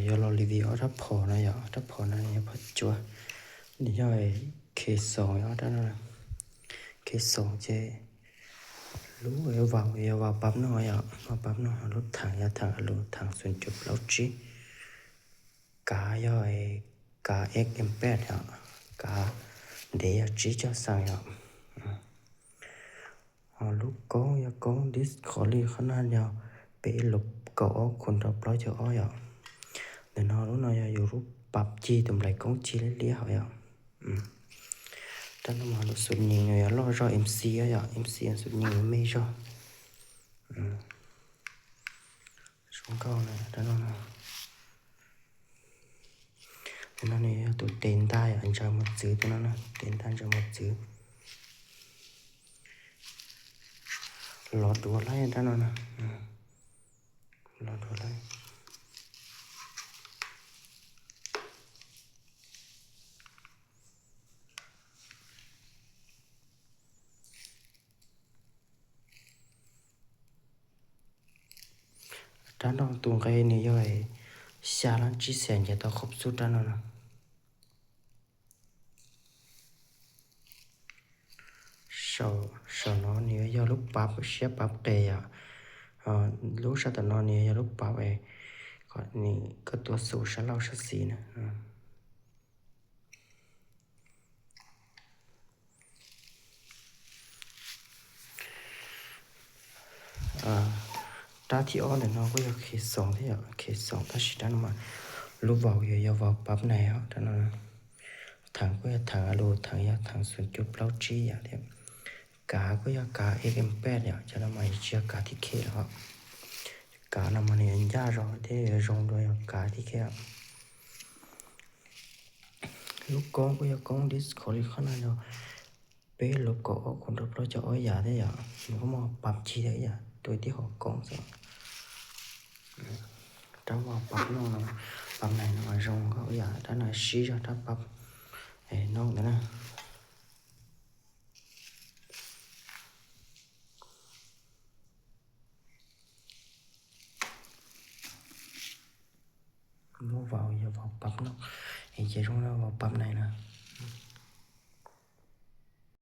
Yuav los review ob rab phom no yom, ob rab phom no yog phom cua, nws yog K xoom, ob rab no K xoom ces lub vau yog vau pab noj yom, vau pab noj, lub theem yog theem a lus theem xoom cuv plaub tsib, kav yog kav X M peb yom, kav ntev yog tsib caug xees yom. Ho lub koob yog koob disc qhov li qhov no yog peb lub kaum ob khu rau plaub caug ob yom. Ntawm no lub no yog yus lub pab cig tus nplaim koob cig liab liab hauv yom. Rab no mas lub xub nyeem yog loj zog M C yom, M C xub nyeem me zog. Zoo nkauj na rab no. Tus no nws yog tus tes ntaj yom, ntsaws mos txwv tus no na, tes ntaj ntsaws mos txwv. Lov duav laib rab no na, lov duav laib. Rab no tus nqe nws yog xya lab tsib xees nce tau qhov xub rab no na. Saum no nws yog lub pab siab pab qes yom. Lub sab tom no nws yog lub pab kom nws koj tuav xu sab laug sab xis na. Rab thib ob ntawm no kuj yog K xoom thiab yom, K xoom tab sis rab no mas lub vau yog yog vau pab nais os, rab no theem kuj yog theem a lus theem yog theem xoom cuv plaub tsib yom thiab. Kav kuj yog kav M peb yom, cov no mas tsis yog kav thib khej los. Kav no mas nws yuav ncaj zog thiab yuav zoo dua yog kav thib khej. Lub koob kuj yog koob disc qhov li qhov no yog peb lub kaum ob khu rau plaub caug ob yam thiab yom, nws kuj muaj pab cig thiab yom, tus tib hom koob xwb. Rab vau pab no, pab nais no zoo nkauj yam, rab no sib zog rab pab noob ntawd na. Lub vau yog vau pab no, es ces zoo li vau pab nais na.